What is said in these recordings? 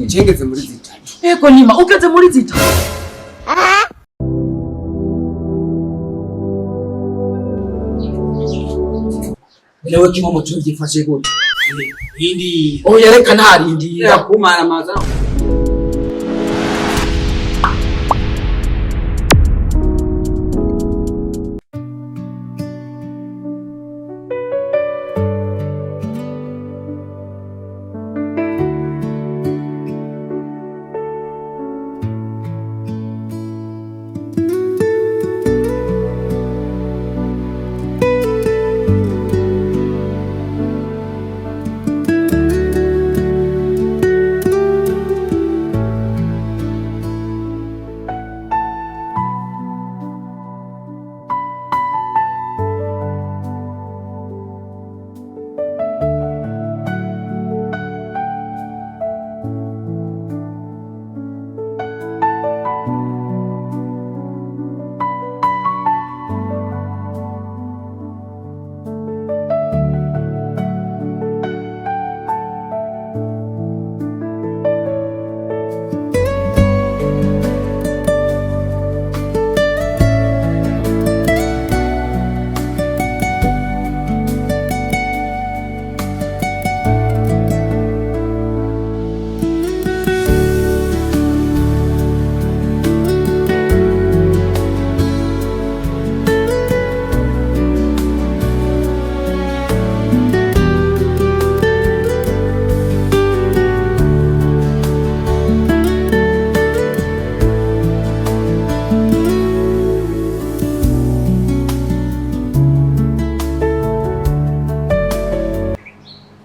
Cengeze muri zitatu. Ego nima ugeze muri zitatu. Nawe kimwe mu cyo gifashe gute? Indi. Oya reka ntarindira. Kumara amaza.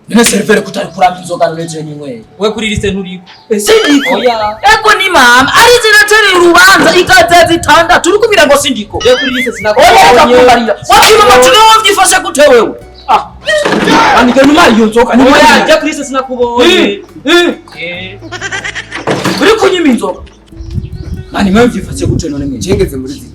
None servere kutari kuramba inzoga none je ninyweye. We kuri liste nturiko. Sindiko. Oya. Ego ni mama ari ziraterera urubanza ikaza zitandatu uri kubwira ngo sindiko. Je kuri liste Oya sinakubonye. reka kumarira. Wakima matino wavyifashe gute wewe? Ah. Andike numa iyo nzoga ni Oya, je kuri liste sinakubonye. Eh. Uri kunyima inzoga. Mani mwe mvyifashe gute none mwe? Cengeze muri zitatu.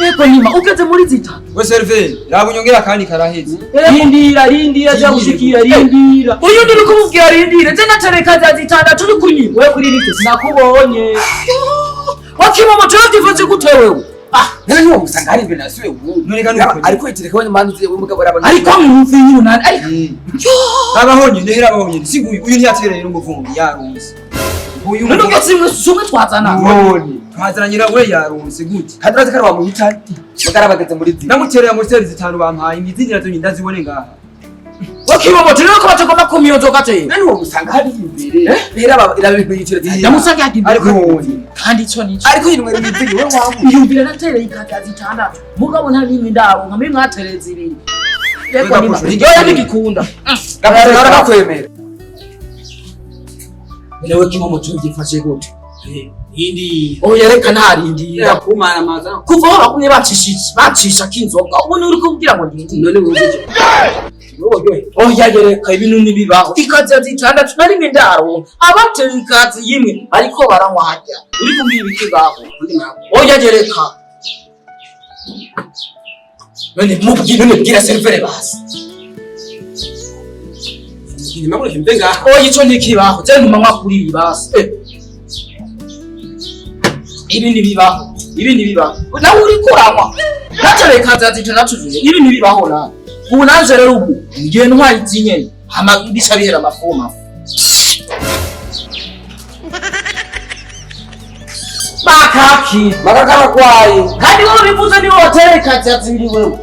Ego nima ugeze muri zitatu. We serveri, raba unyongera akandi karaheze. Rindira, rindira, ja gushikira, rindira. Uyu ndiri kumubwira rindire je natereka za zitandatu uri kunyima. We kuri liste sinakubonye. Wakima matino wavyifashe gute wewe? Ah. None niwo musanga hari imbere nasuye ubu. None kandi uko nyene. Ariko itereka we manzi we mugabo arabana. Ariko mwumve nyine nani ariko Raba honyene, hera honyene. Si nguyu, uyu ntiyatereye n'umuvumbi yarunze. Uyu none ubwo simwe sumwe twazana. None. twazananye we yarunze gute? Kandi urazi ko ari wamuhitana. Mugara bageze muri zitatu. Namutereye amuseri zitanu bampaye, izindi nazo ndazibone ngaha. Wakima matino ko batagomba kumira inzoga te. None uwo musanga hari imbere. Rero aba irabintu yicira. Ndamusanga yagiye Ariko honyene. kandi ico nico. Ariko yinywera imizigo we wamu. Iyumvira natereye ikata zitandatu mugabo nta n'imwe ndaronka mbe mwatereye zibiri. Reko nima yoya ntigikunda. Gapfura bakwemera. Nawe kimwe mu cyo gifashe gute? Indi. Oya reka ntarindira. Kumara amaza. Kuva aho bagumye bacisha bacisha kinzoga ubu uri kumbwira ngo ndindire. None wumvije. Oya yereka ibintu ntibibaho. Ikazi zitandatu na rimwe ndaronka abateye ikazi yimwe bariko baranywa harya. Uri kumbwira ibiki ngaho? Oya yereka. None mubwire none bwira servere basi. Nimagura kimbe ngaha. Oya ico ntikibaho je ntuma nywa kuri iyi basi. Eh. Ibi ntibibaho ibi ntibibaho nawe uriko uranywa natereye ikazi zitandatu zuzuye ibi ntibibaho nawe ubu nanje rero ubu ngiye ntwaye izi nyene hama bica bihera amafu mafu bakaki Bakakabakwaye. kandi wowe bivuze niwe watereye ikazi zibiri wewe.